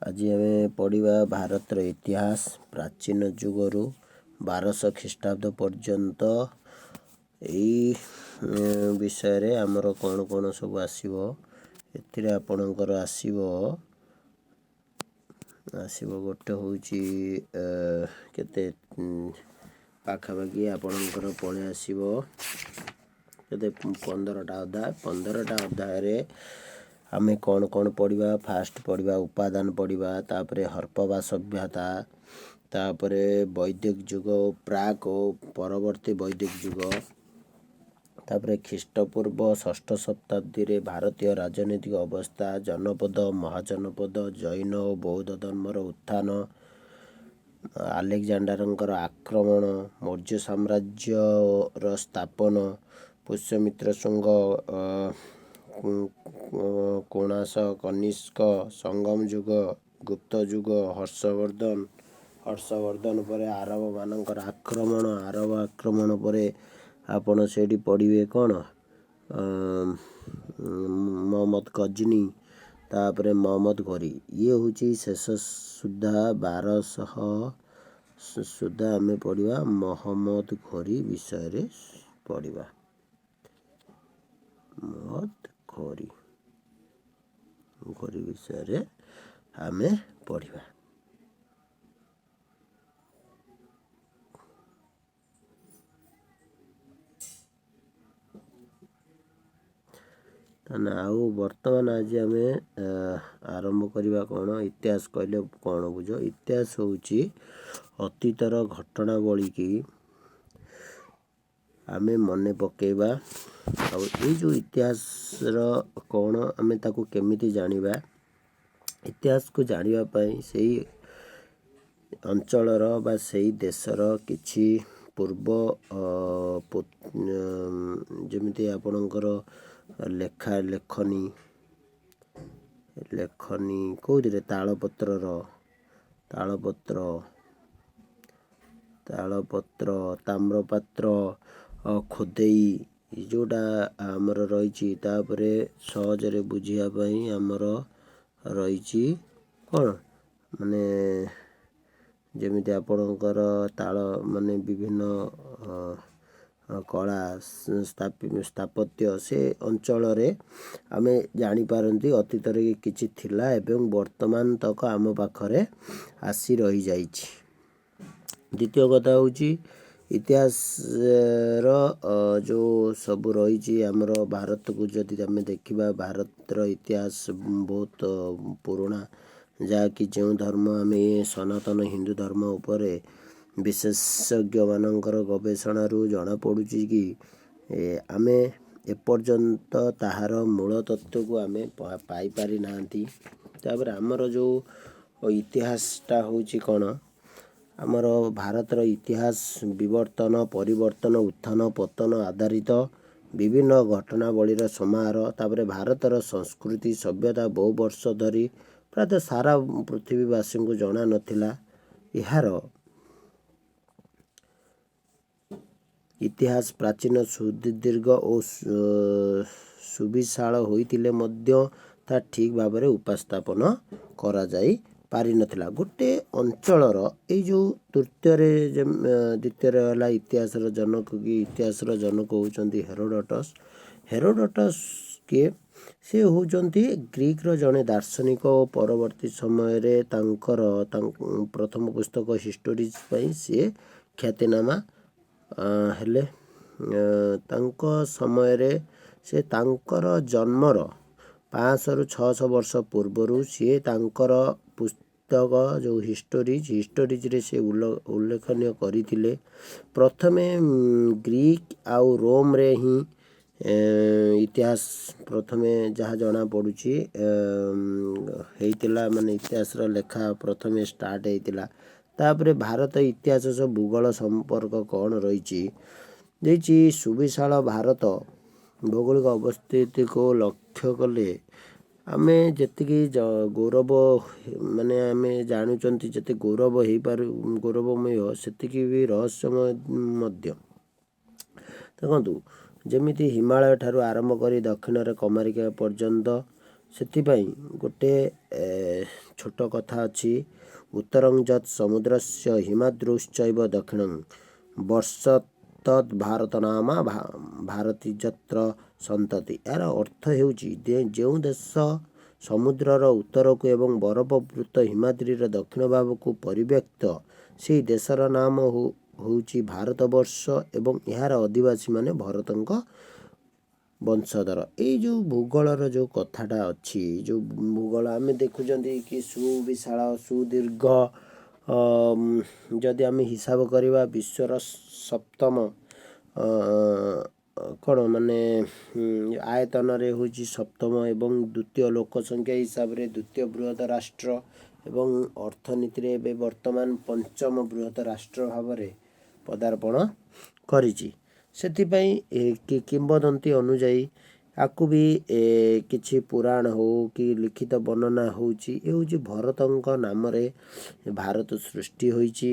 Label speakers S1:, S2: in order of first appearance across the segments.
S1: ଆଜି ଆମେ ପଢ଼ିବା ଭାରତର ଇତିହାସ ପ୍ରାଚୀନ ଯୁଗରୁ 1200 ଖ୍ରୀଷ୍ଟାବ୍ଦ ପର୍ଯ୍ୟନ୍ତ। ଏଇ ବିଷୟରେ ଆମର କ'ଣ କ'ଣ ସବୁ ଆସିବ? ଏଥିରେ ଆପଣଙ୍କର ଆସିବ ଗୋଟେ ହେଉଛି କେତେ ପାଖାପାଖି ଆପଣଙ୍କର ପଳେଇ ଆସିବ କେତେ 15ଟା ଅଧ୍ୟାୟ। 15ଟା ଅଧ୍ୟାୟରେ ଆମେ କ'ଣ କ'ଣ ପଢ଼ିବା? ଫାଷ୍ଟ ପଢ଼ିବା ଉପାଦାନ ପଢ଼ିବା, ତାପରେ ହରପ୍ପା ସଭ୍ୟତା, ତାପରେ ବୈଦିକ ଯୁଗ, ପ୍ରାକ୍ ଓ ପରବର୍ତ୍ତୀ ବୈଦିକ ଯୁଗ, ତାପରେ ଖ୍ରୀଷ୍ଟପୂର୍ବ ଷଷ୍ଠ ଶତାବ୍ଦୀରେ ଭାରତୀୟ ରାଜନୈତିକ ଅବସ୍ଥା, ଜନପଦ, ମହାଜନପଦ, ଜୈନ ଓ ବୌଦ୍ଧ ଧର୍ମର ଉତ୍ଥାନ, ଆଲେକ୍ଜାଣ୍ଡାରଙ୍କର ଆକ୍ରମଣ, ମୌର୍ଯ୍ୟ ସାମ୍ରାଜ୍ୟର ସ୍ଥାପନ, ପୁଷ୍ୟମିତ୍ର ଶୁଙ୍ଗ, କୋଣାସ, କନିଷ୍କ, ସଙ୍ଗମ ଯୁଗ, ଗୁପ୍ତ ଯୁଗ, ହର୍ଷବର୍ଦ୍ଧନ, ହର୍ଷବର୍ଦ୍ଧନ ପରେ ଆରବମାନଙ୍କର ଆକ୍ରମଣ, ଆରବ ଆକ୍ରମଣ ପରେ ଆପଣ ସେଇଠି ପଢ଼ିବେ କ'ଣ ମହମ୍ମଦ ଗଜନୀ, ତାପରେ ମହମ୍ମଦ ଘୋରୀ। ଇଏ ହେଉଛି ଶେଷ ସୁଦ୍ଧା 1200 ସୁଦ୍ଧା ଆମେ ପଢ଼ିବା ମହମ୍ମଦ ଘୋରୀ ବିଷୟରେ ପଢ଼ିବା। ମହମ୍ମଦ ଘୋରୀ ବିଷୟରେ ଆମେ ପଢ଼ିବା। ତାହେଲେ ଆଉ ବର୍ତ୍ତମାନ ଆଜି ଆମେ ଆରମ୍ଭ କରିବା କ'ଣ? ଇତିହାସ କହିଲେ କ'ଣ ବୁଝ? ଇତିହାସ ହେଉଛି ଅତୀତର ଘଟଣାବଳୀକି ଆମେ ମନେ ପକାଇବା। ଆଉ ଏଇ ଯେଉଁ ଇତିହାସର କ'ଣ, ଆମେ ତାକୁ କେମିତି ଜାଣିବା? ଇତିହାସକୁ ଜାଣିବା ପାଇଁ ସେଇ ଅଞ୍ଚଳର ବା ସେଇ ଦେଶର କିଛି ପୂର୍ବ, ଯେମିତି ଆପଣଙ୍କର ଲେଖା ଲେଖନୀ, ଲେଖନୀ କେଉଁଥିରେ, ତାଳପତ୍ରର, ତାଳପତ୍ର, ତାଳପତ୍ର, ତାମ୍ରପାତ୍ର, ଖୋଦେଇ ଯେଉଁଟା ଆମର ରହିଛି। ତାପରେ ସହଜରେ ବୁଝିବା ପାଇଁ ଆମର ରହିଛି କ'ଣ, ମାନେ ଯେମିତି ଆପଣଙ୍କର ତାଳ ମାନେ ବିଭିନ୍ନ କଳା ସ୍ଥାପତ୍ୟ, ସେ ଅଞ୍ଚଳରେ ଆମେ ଜାଣିପାରନ୍ତି ଅତୀତରେ କିଛି ଥିଲା ଏବଂ ବର୍ତ୍ତମାନ ତକ ଆମ ପାଖରେ ଆସି ରହିଯାଇଛି। ଦ୍ୱିତୀୟ କଥା ହେଉଛି ଇତିହାସର ଯେଉଁ ସବୁ ରହିଛି, ଆମର ଭାରତକୁ ଯଦି ଆମେ ଦେଖିବା, ଭାରତର ଇତିହାସ ବହୁତ ପୁରୁଣା, ଯାହାକି ଯେଉଁ ଧର୍ମ ଆମେ ସନାତନ ହିନ୍ଦୁ ଧର୍ମ ଉପରେ ବିଶେଷଜ୍ଞମାନଙ୍କର ଗବେଷଣାରୁ ଜଣାପଡ଼ୁଛି କି ଆମେ ଏପର୍ଯ୍ୟନ୍ତ ତାହାର ମୂଳ ତତ୍ତ୍ୱକୁ ଆମେ ପାଇପାରି ନାହାନ୍ତି। ତାପରେ ଆମର ଯେଉଁ ଇତିହାସଟା ହେଉଛି କ'ଣ? ଆମର ଭାରତର ଇତିହାସ ବିବର୍ତ୍ତନ, ପରିବର୍ତ୍ତନ, ଉତ୍ଥାନ ପତନ ଆଧାରିତ ବିଭିନ୍ନ ଘଟଣାବଳୀର ସମାହାର। ତାପରେ ଭାରତର ସଂସ୍କୃତି ସଭ୍ୟତା ବହୁ ବର୍ଷ ଧରି ପ୍ରାୟତଃ ସାରା ପୃଥିବୀବାସୀଙ୍କୁ ଜଣା ନଥିଲା। ଏହାର ଇତିହାସ ପ୍ରାଚୀନ, ସୁଦୀର୍ଘ ଓ ସୁବିଶାଳ ହୋଇଥିଲେ ମଧ୍ୟ ତାହା ଠିକ୍ ଭାବରେ ଉପସ୍ଥାପନ କରାଯାଇ ପାରିନଥିଲା। ଗୋଟେ ଅଞ୍ଚଳର ଏଇ ଯେଉଁ ତୃତୀୟରେ, ଦ୍ୱିତୀୟରେ ହେଲା ଇତିହାସର ଜନକ କି? ଇତିହାସର ଜନକ ହେଉଛନ୍ତି ହେରୋଡଟସ୍। ହେରୋଡଟସ୍ କିଏ? ସେ ହେଉଛନ୍ତି ଗ୍ରୀକର ଜଣେ ଦାର୍ଶନିକ ଓ ପରବର୍ତ୍ତୀ ସମୟରେ ତାଙ୍କର ପ୍ରଥମ ପୁସ୍ତକ ହିଷ୍ଟୋରିଜ୍ ପାଇଁ ସିଏ ଖ୍ୟାତିନାମା ହେଲେ। ତାଙ୍କ ସମୟରେ ସେ ତାଙ୍କର ଜନ୍ମର 500ରୁ 600 ବର୍ଷ ପୂର୍ବରୁ ସିଏ ତାଙ୍କର ପୁସ୍ତକ ଯେଉଁ ହିଷ୍ଟୋରିଜ୍, ହିଷ୍ଟୋରିଜ୍ରେ ସେ ଉଲ୍ଲେଖନୀୟ କରିଥିଲେ। ପ୍ରଥମେ ଗ୍ରୀକ୍ ଆଉ ରୋମ୍ରେ ହିଁ ଇତିହାସ ପ୍ରଥମେ ଯାହା ଜଣାପଡ଼ୁଛି ହେଇଥିଲା, ମାନେ ଇତିହାସର ଲେଖା ପ୍ରଥମେ ଷ୍ଟାର୍ଟ ହେଇଥିଲା। ତାପରେ ଭାରତ ଇତିହାସ ସହ ଭୂଗୋଳ ସମ୍ପର୍କ କ'ଣ ରହିଛି ଦେଇଛି। ସୁବିଶାଳ ଭାରତ ଭୌଗୋଳିକ ଅବସ୍ଥିତିକୁ ଲକ୍ଷ୍ୟ କଲେ ଆମେ ଯେତିକି ଗୌରବ, ମାନେ ଆମେ ଜାଣୁଛନ୍ତି ଯେତେ ଗୌରବ ହେଇପାରୁ, ଗୌରବମୟ, ସେତିକି ବି ରହସ୍ୟମୟ ମଧ୍ୟ। ଦେଖନ୍ତୁ, ଯେମିତି ହିମାଳୟ ଠାରୁ ଆରମ୍ଭ କରି ଦକ୍ଷିଣରେ କମାରିକା ପର୍ଯ୍ୟନ୍ତ, ସେଥିପାଇଁ ଗୋଟେ ଛୋଟ ଛୋଟ କଥା ଅଛି। ଉତ୍ତରଂ ଯତ୍ ସମୁଦ୍ରସ୍ୟ ହିମାଦ୍ରୌଶ୍ଚୈବ ଦକ୍ଷିଣଂ ବର୍ଷ ତଦ୍ ଭାରତ ନାମା ଭାରତୀ ଯତ୍ର ସନ୍ତତି। ଏହାର ଅର୍ଥ ହେଉଛି ଯେଉଁ ଦେଶ ସମୁଦ୍ରର ଉତ୍ତରକୁ ଏବଂ ବରଫବୃତ ହିମାଦ୍ରିର ଦକ୍ଷିଣ ଭାଗକୁ ପରିବ୍ୟାପ୍ତ, ସେହି ଦେଶର ନାମ ହେଉଛି ଭାରତବର୍ଷ ଏବଂ ଏହାର ଅଧିବାସୀମାନେ ଭରତଙ୍କ ବଂଶଧର। ଏଇ ଯେଉଁ ଭୂଗୋଳର ଯେଉଁ କଥାଟା ଅଛି, ଯେଉଁ ଭୂଗୋଳ ଆମେ ଦେଖୁଛନ୍ତି କି ସୁବିଶାଳ ସୁଦୀର୍ଘ, ଯଦି ଆମେ ହିସାବ କରିବା ବିଶ୍ୱର ସପ୍ତମ କ'ଣ ମାନେ ଆୟତନରେ ହେଉଛି ସପ୍ତମ ଏବଂ ଦ୍ୱିତୀୟ ଲୋକ ସଂଖ୍ୟା ହିସାବରେ ଦ୍ୱିତୀୟ ବୃହତ ରାଷ୍ଟ୍ର ଏବଂ ଅର୍ଥନୀତିରେ ଏବେ ବର୍ତ୍ତମାନ ପଞ୍ଚମ ବୃହତ ରାଷ୍ଟ୍ର ଭାବରେ ପଦାର୍ପଣ କରିଛି। ସେଥିପାଇଁ କିମ୍ବଦନ୍ତୀ ଅନୁଯାୟୀ ଆକୁ ବି କିଛି ପୁରାଣ ହଉ କି ଲିଖିତ ବର୍ଣ୍ଣନା ହେଉଛି, ଏ ହେଉଛି ଭରତଙ୍କ ନାମରେ ଭାରତ ସୃଷ୍ଟି ହୋଇଛି।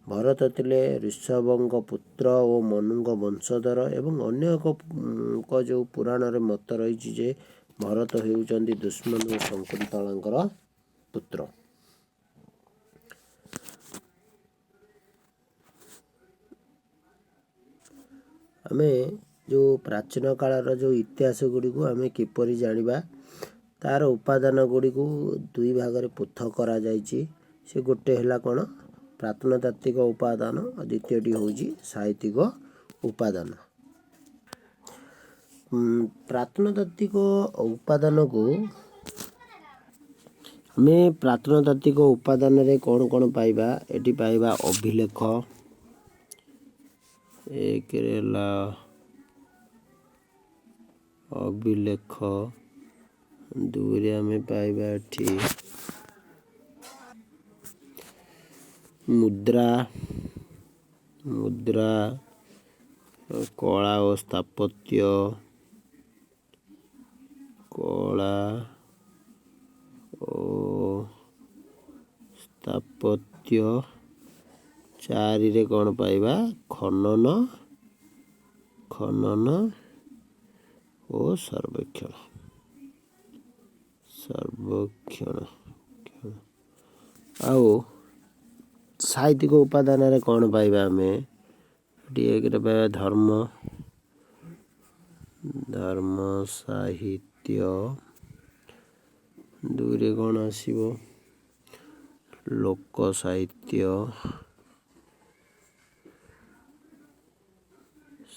S1: ଭରତ ଥିଲେ ଋଷଭଙ୍କ ପୁତ୍ର ଓ ମନୁଙ୍କ ବଂଶଧର ଏବଂ ଅନ୍ୟ ଏକ ଯେଉଁ ପୁରାଣରେ ମତ ରହିଛି ଯେ ଭରତ ହେଉଛନ୍ତି ଦୁଷ୍ମନ୍ତ ଓ ଶକୁନ୍ତଳାଙ୍କର ପୁତ୍ର। ଆମେ ଯେଉଁ ପ୍ରାଚୀନ କାଳର ଯେଉଁ ଇତିହାସ ଗୁଡ଼ିକୁ ଆମେ କିପରି ଜାଣିବା, ତାର ଉପାଦାନ ଗୁଡ଼ିକୁ ଦୁଇ ଭାଗରେ ପୃଥକ କରାଯାଇଛି। ସେ ଗୋଟେ ହେଲା କ'ଣ ପ୍ରତ୍ନତାତ୍ତ୍ୱିକ ଉପାଦାନ, ଦ୍ୱିତୀୟଟି ହେଉଛି ସାହିତ୍ୟିକ ଉପାଦାନ। ପ୍ରତ୍ନତାତ୍ତ୍ୱିକ ଉପାଦାନକୁ ଆମେ ପ୍ରତ୍ନତାତ୍ତ୍ୱିକ ଉପାଦାନରେ କ'ଣ କ'ଣ ପାଇବା? ଏଠି ପାଇବା ଅଭିଲେଖ, ଏକରେ ହେଲା ଅଭିଲେଖ, ଦୁଇରେ ଆମେ ପାଇବା ଏଠି ମୁଦ୍ରା, ମୁଦ୍ରା, କଳା ଓ ସ୍ଥାପତ୍ୟ, କଳା ଓ ସ୍ଥାପତ୍ୟ, ଚାରିରେ କ'ଣ ପାଇବା ଖନନ, ଖନନ ଓ ସର୍ବେକ୍ଷଣ, ସର୍ବେକ୍ଷଣ। ଆଉ ସାହିତ୍ୟିକ ଉପାଦାନରେ କ'ଣ ପାଇବା ଆମେ? ଏଠି ଏକରେ ପାଇବା ଧର୍ମ, ଧର୍ମ ସାହିତ୍ୟ, ଦୁଇରେ କ'ଣ ଆସିବ ଲୋକ ସାହିତ୍ୟ,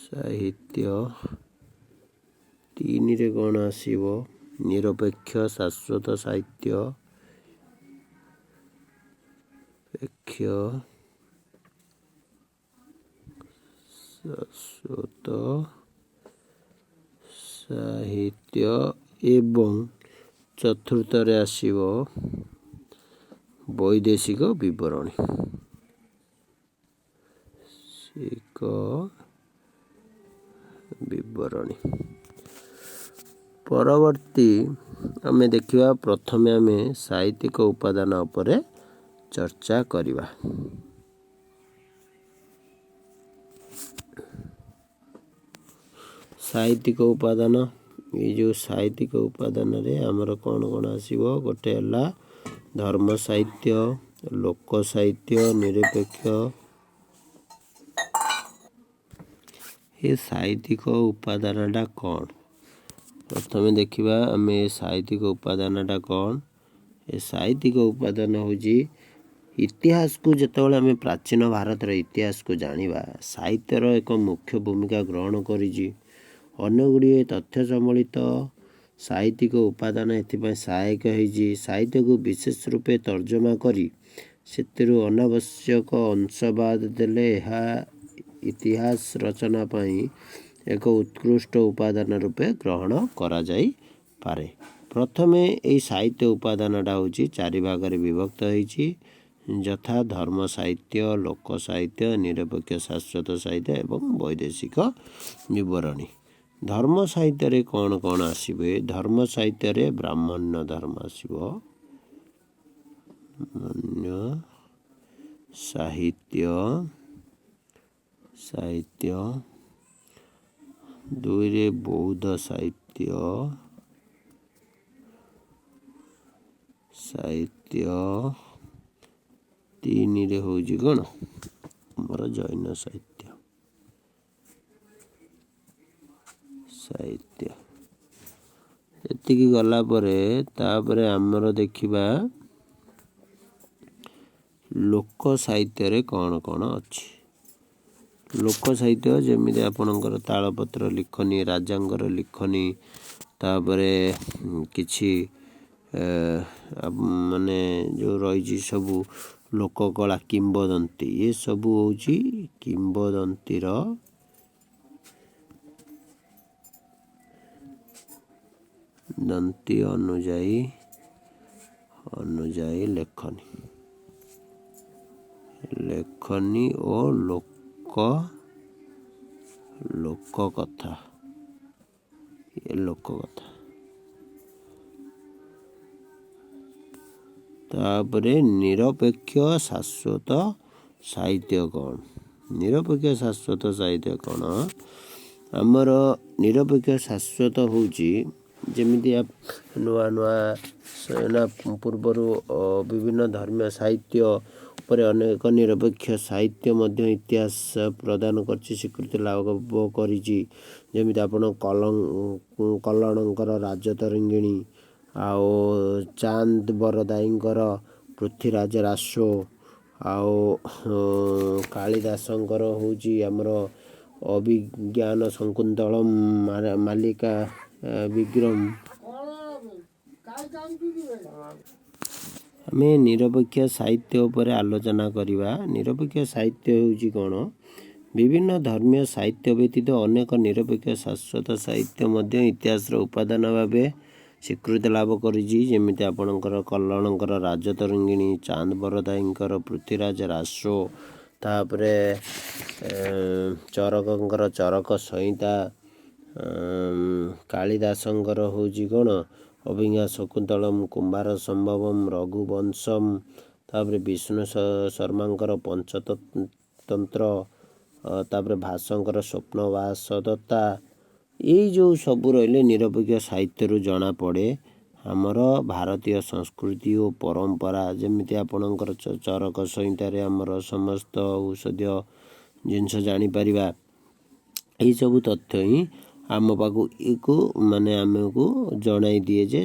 S1: ସାହିତ୍ୟ, ତିନିରେ କ'ଣ ଆସିବ ନିରପେକ୍ଷ ଶାଶ୍ୱତ ସାହିତ୍ୟ, ପେକ୍ଷ ଶାଶ୍ୱତ ସାହିତ୍ୟ ଏବଂ ଚତୁର୍ଥରେ ଆସିବ ବୈଦେଶିକ ବିବରଣୀ, ବିବରଣୀ। ପରବର୍ତ୍ତୀ ଆମେ ଦେଖିବା, ପ୍ରଥମେ ଆମେ ସାହିତ୍ୟିକ ଉପାଦାନ ଉପରେ ଚର୍ଚ୍ଚା କରିବା। ସାହିତ୍ୟିକ ଉପାଦାନ, ଏଇ ଯେଉଁ ସାହିତ୍ୟିକ ଉପାଦାନରେ ଆମର କ'ଣ କ'ଣ ଆସିବ? ଗୋଟେ ହେଲା ଧର୍ମ ସାହିତ୍ୟ, ଲୋକ ସାହିତ୍ୟ, ନିରପେକ୍ଷ। ଏ ସାହିତ୍ୟିକ ଉପାଦାନଟା କ'ଣ? ପ୍ରଥମେ ଦେଖିବା ଆମେ ଏ ସାହିତ୍ୟିକ ଉପାଦାନଟା କ'ଣ। ଏ ସାହିତ୍ୟିକ ଉପାଦାନ ହେଉଛି ଇତିହାସକୁ ଯେତେବେଳେ ଆମେ ପ୍ରାଚୀନ ଭାରତର ଇତିହାସକୁ ଜାଣିବା, ସାହିତ୍ୟର ଏକ ମୁଖ୍ୟ ଭୂମିକା ଗ୍ରହଣ କରିଛି। ଅନ୍ୟ ଗୁଡ଼ିଏ ତଥ୍ୟ ସମ୍ବଳିତ ସାହିତ୍ୟିକ ଉପାଦାନ ଏଥିପାଇଁ ସହାୟକ ହେଇଛି। ସାହିତ୍ୟକୁ ବିଶେଷ ରୂପେ ତର୍ଜମା କରି ସେଥିରୁ ଅନାବଶ୍ୟକ ଅଂଶ ବାଦ ଦେଲେ ଏହା ଇତିହାସ ରଚନା ପାଇଁ ଏକ ଉତ୍କୃଷ୍ଟ ଉପାଦାନ ରୂପେ ଗ୍ରହଣ କରାଯାଇପାରେ। ପ୍ରଥମେ ଏଇ ସାହିତ୍ୟ ଉପାଦାନଟା ହେଉଛି ଚାରି ଭାଗରେ ବିଭକ୍ତ ହେଇଛି, ଯଥା ଧର୍ମ ସାହିତ୍ୟ, ଲୋକ ସାହିତ୍ୟ, ନିରପେକ୍ଷ ଶାଶ୍ୱତ ସାହିତ୍ୟ ଏବଂ ବୈଦେଶିକ ବିବରଣୀ। ଧର୍ମ ସାହିତ୍ୟରେ କ'ଣ କ'ଣ ଆସିବ? ଧର୍ମ ସାହିତ୍ୟରେ ବ୍ରାହ୍ମଣ୍ୟ ଧର୍ମ ଆସିବ, ସାହିତ୍ୟ, ସାହିତ୍ୟ, ଦୁଇରେ ବୌଦ୍ଧ ସାହିତ୍ୟ, ସାହିତ୍ୟ। 3ରେ ହେଉଛି କ'ଣ ଆମର ଜୈନ ସାହିତ୍ୟ। ସାହିତ୍ୟ ଏତିକି ଗଲା ପରେ ତାପରେ ଆମର ଦେଖିବା ଲୋକ ସାହିତ୍ୟରେ କ'ଣ କ'ଣ ଅଛି। ଲୋକ ସାହିତ୍ୟ ଯେମିତି ଆପଣଙ୍କର ତାଳପତ୍ର ଲିଖନୀ, ରାଜାଙ୍କର ଲିଖନୀ, ତାପରେ କିଛି ମାନେ ଯେଉଁ ରହିଛି ସବୁ ଲୋକକଳା, କିମ୍ବଦନ୍ତୀ, ଏସବୁ ହେଉଛି କିମ୍ବଦନ୍ତୀର ଦନ୍ତୀ ଅନୁଯାୟୀ ଲେଖନୀ, ଲେଖନୀ ଓ ଲୋକ ଲୋକକଥା, ଏ ଲୋକକଥା। ତାପରେ ନିରପେକ୍ଷ ଶାଶ୍ୱତ ସାହିତ୍ୟ କ'ଣ? ନିରପେକ୍ଷ ଶାଶ୍ୱତ ସାହିତ୍ୟ କ'ଣ? ଆମର ନିରପେକ୍ଷ ଶାଶ୍ୱତ ହେଉଛି ଯେମିତି ନୂଆ ନୂଆ ନା ପୂର୍ବରୁ ବିଭିନ୍ନ ଧର୍ମୀୟ ସାହିତ୍ୟ ଉପରେ ଅନେକ ନିରପେକ୍ଷ ସାହିତ୍ୟ ମଧ୍ୟ ଇତିହାସ ପ୍ରଦାନ କରିଛି, ସ୍ୱୀକୃତି ଲାଭ କରିଛି। ଯେମିତି ଆପଣ କଲ୍ଲଣଙ୍କର ରାଜତରଙ୍ଗିଣୀ, ଆଉ ଚାନ୍ଦ ବରଦାଇଙ୍କର ପୃଥ୍ୱୀରାଜ ରାସୋ, ଆଉ କାଳିଦାସଙ୍କର ହେଉଛି ଆମର ଅଭିଜ୍ଞାନ ଶକୁନ୍ତଳମ୍, ମାଲିକା ବିକ୍ରମ। ଆମେ ନିରପେକ୍ଷ ସାହିତ୍ୟ ଉପରେ ଆଲୋଚନା କରିବା। ନିରପେକ୍ଷ ସାହିତ୍ୟ ହେଉଛି କ'ଣ? ବିଭିନ୍ନ ଧର୍ମୀୟ ସାହିତ୍ୟ ବ୍ୟତୀତ ଅନେକ ନିରପେକ୍ଷ ଶାଶ୍ୱତ ସାହିତ୍ୟ ମଧ୍ୟ ଇତିହାସର ଉପାଦାନ ଭାବେ ସ୍ୱୀକୃତି ଲାଭ କରିଛି। ଯେମିତି ଆପଣଙ୍କର କଲ୍ଲଣଙ୍କର ରାଜତରଙ୍ଗିଣୀ, ଚାନ୍ଦ ବରଦାଇଙ୍କର ପୃଥ୍ୱୀରାଜ ରାସୋ, ତାପରେ ଚରକଙ୍କର ଚରକ ସଂହିତା, କାଳିଦାସଙ୍କର ହେଉଛି କ'ଣ ଅଭିଜ୍ଞା ଶକୁନ୍ତଳମ୍, କୁମାର ସମ୍ଭବମ୍, ରଘୁବଂଶମ୍, ତାପରେ ବିଷ୍ଣୁ ଶର୍ମାଙ୍କର ପଞ୍ଚତନ୍ତ୍ର, ତାପରେ ଭାସଙ୍କର ସ୍ୱପ୍ନବାସଦତ୍ତା। ଏଇ ଯେଉଁ ସବୁ ରହିଲେ ନିରପେକ୍ଷ ସାହିତ୍ୟରୁ ଜଣାପଡ଼େ ଆମର ଭାରତୀୟ ସଂସ୍କୃତି ଓ ପରମ୍ପରା। ଯେମିତି ଆପଣଙ୍କର ଚରକ ସଂହିତାରେ ଆମର ସମସ୍ତ ଔଷଧୀୟ ଜିନିଷ ଜାଣିପାରିବା। ଏଇସବୁ ତଥ୍ୟ ହିଁ ଆମ ପାଖକୁ ମାନେ ଆମକୁ ଜଣାଇ ଦିଏ ଯେ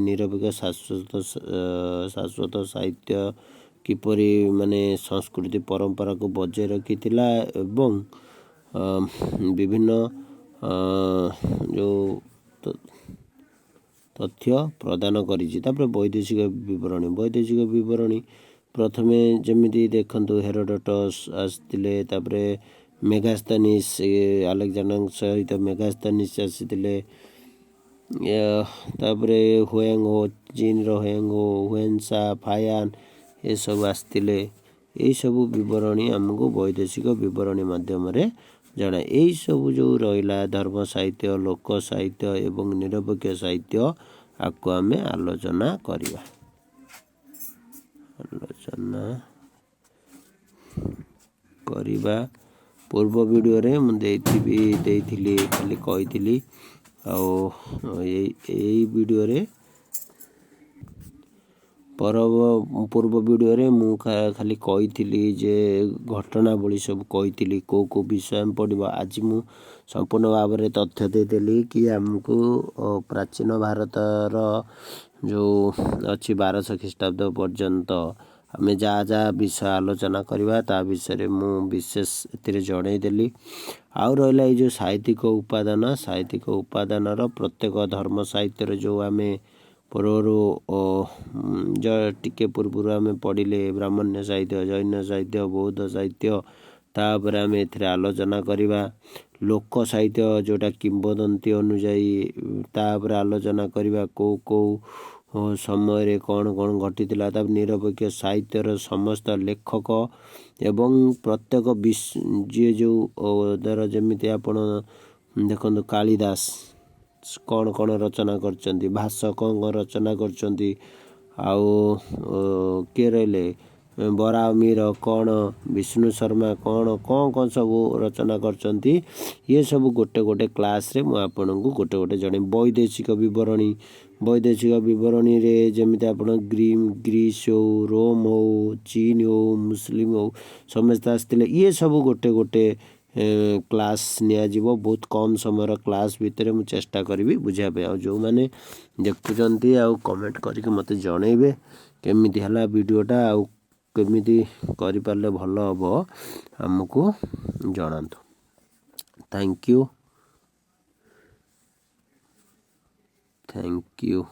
S1: ନିରପେକ୍ଷ ଶାଶ୍ୱତ ସାହିତ୍ୟ କିପରି ମାନେ ସଂସ୍କୃତି ପରମ୍ପରାକୁ ବଜାୟ ରଖିଥିଲା ଏବଂ ବିଭିନ୍ନ ଯେଉଁ ତଥ୍ୟ ପ୍ରଦାନ କରିଛି। ତାପରେ ବୈଦେଶିକ ବିବରଣୀ। ବୈଦେଶିକ ବିବରଣୀ ପ୍ରଥମେ ଯେମିତି ଦେଖନ୍ତୁ ହେରୋଡଟସ୍ ଆସିଥିଲେ, ତାପରେ ମେଗାସ୍ତାନିସ୍, ଆଲେକ୍ଜାଣ୍ଡରଙ୍କ ସହିତ ମେଗାସ୍ତାନିସ୍ ଆସିଥିଲେ, ତାପରେ ହୁଆଙ୍ଗ ହୋ, ଚୀନର ହୁଆଙ୍ଗ ହୋ, ହୁଏନସା, ଫାୟାନ ଏସବୁ ଆସିଥିଲେ। ଏଇସବୁ ବିବରଣୀ ଆମକୁ ବୈଦେଶିକ ବିବରଣୀ ମାଧ୍ୟମରେ ଜଣାଏ। ଏଇସବୁ ଯେଉଁ ରହିଲା ଧର୍ମ ସାହିତ୍ୟ, ଲୋକ ସାହିତ୍ୟ ଏବଂ ନିରପେକ୍ଷ ସାହିତ୍ୟ, ଆକୁ ଆମେ ଆଲୋଚନା କରିବା। ଆଲୋଚନା କରିବା ପୂର୍ବ ଭିଡ଼ିଓରେ ମୁଁ ଦେଇଥିଲି, ଖାଲି କହିଥିଲି। ଆଉ ଏଇ ଭିଡ଼ିଓରେ ପୂର୍ବ ଭିଡ଼ିଓରେ ମୁଁ ଖାଲି କହିଥିଲି ଯେ ଘଟଣାବଳୀ ସବୁ କହିଥିଲି, କେଉଁ କେଉଁ ବିଷୟ ଆମେ ପଢ଼ିବା। ଆଜି ମୁଁ ସମ୍ପୂର୍ଣ୍ଣ ଭାବରେ ତଥ୍ୟ ଦେଇଦେଲି କି ଆମକୁ ପ୍ରାଚୀନ ଭାରତର ଯେଉଁ ଅଛି 1200 ଖ୍ରୀଷ୍ଟାବ୍ଦ ପର୍ଯ୍ୟନ୍ତ ଆମେ ଯାହା ଯାହା ବିଷୟ ଆଲୋଚନା କରିବା ତା ବିଷୟରେ ମୁଁ ବିଶେଷ ଏଥିରେ ଜଣାଇଦେଲି। ଆଉ ରହିଲା ଏଇ ଯେଉଁ ସାହିତ୍ୟିକ ଉପାଦାନ, ସାହିତ୍ୟିକ ଉପାଦାନର ପ୍ରତ୍ୟେକ ଧର୍ମ ସାହିତ୍ୟର ଯେଉଁ ଆମେ ପୂର୍ବରୁ ଟିକେ ପୂର୍ବରୁ ଆମେ ପଢ଼ିଲେ ବ୍ରାହ୍ମଣ୍ୟ ସାହିତ୍ୟ, ଜୈନ ସାହିତ୍ୟ, ବୌଦ୍ଧ ସାହିତ୍ୟ, ତାପରେ ଆମେ ଏଥିରେ ଆଲୋଚନା କରିବା ଲୋକ ସାହିତ୍ୟ ଯେଉଁଟା କିମ୍ବଦନ୍ତୀ ଅନୁଯାୟୀ, ତାପରେ ଆଲୋଚନା କରିବା କେଉଁ କେଉଁ ସମୟରେ କ'ଣ କ'ଣ ଘଟିଥିଲା। ତାପରେ ନିରପେକ୍ଷ ସାହିତ୍ୟର ସମସ୍ତ ଲେଖକ ଏବଂ ପ୍ରତ୍ୟେକ ଯିଏ ଯେଉଁ ଧର ଯେମିତି ଆପଣ ଦେଖନ୍ତୁ କାଳିଦାସ କ'ଣ କ'ଣ ରଚନା କରିଛନ୍ତି, ଭାସ କ'ଣ କ'ଣ ରଚନା କରିଛନ୍ତି, ଆଉ କିଏ ରହିଲେ ବରାହମିହିର କ'ଣ, ବିଷ୍ଣୁ ଶର୍ମା କ'ଣ କ'ଣ କ'ଣ ସବୁ ରଚନା କରିଛନ୍ତି, ଇଏ ସବୁ ଗୋଟେ ଗୋଟେ କ୍ଲାସ୍ରେ ମୁଁ ଆପଣଙ୍କୁ ଗୋଟେ ଗୋଟେ ଜଣେ। ବୈଦେଶିକ ବିବରଣୀ, ବୈଦେଶିକ ବିବରଣୀରେ ଯେମିତି ଆପଣ ଗ୍ରୀସ୍ ହଉ, ରୋମ୍ ହଉ, ଚୀନ ହଉ, ମୁସଲିମ ହଉ, ସମସ୍ତେ ଆସିଥିଲେ। ଇଏ ସବୁ ଗୋଟେ ଗୋଟେ କ୍ଲାସ୍ ନିଆଯିବ। ବହୁତ କମ୍ ସମୟର କ୍ଲାସ୍ ଭିତରେ ମୁଁ ଚେଷ୍ଟା କରିବି ବୁଝିବା ପାଇଁ। ଆଉ ଯେଉଁମାନେ ଦେଖୁଛନ୍ତି ଆଉ କମେଣ୍ଟ କରିକି ମୋତେ ଜଣେଇବେ କେମିତି ହେଲା ଭିଡ଼ିଓଟା ଆଉ କେମିତି କରିପାରିଲେ ଭଲ ହେବ, ଆମକୁ ଜଣାନ୍ତୁ। Thank you, thank you.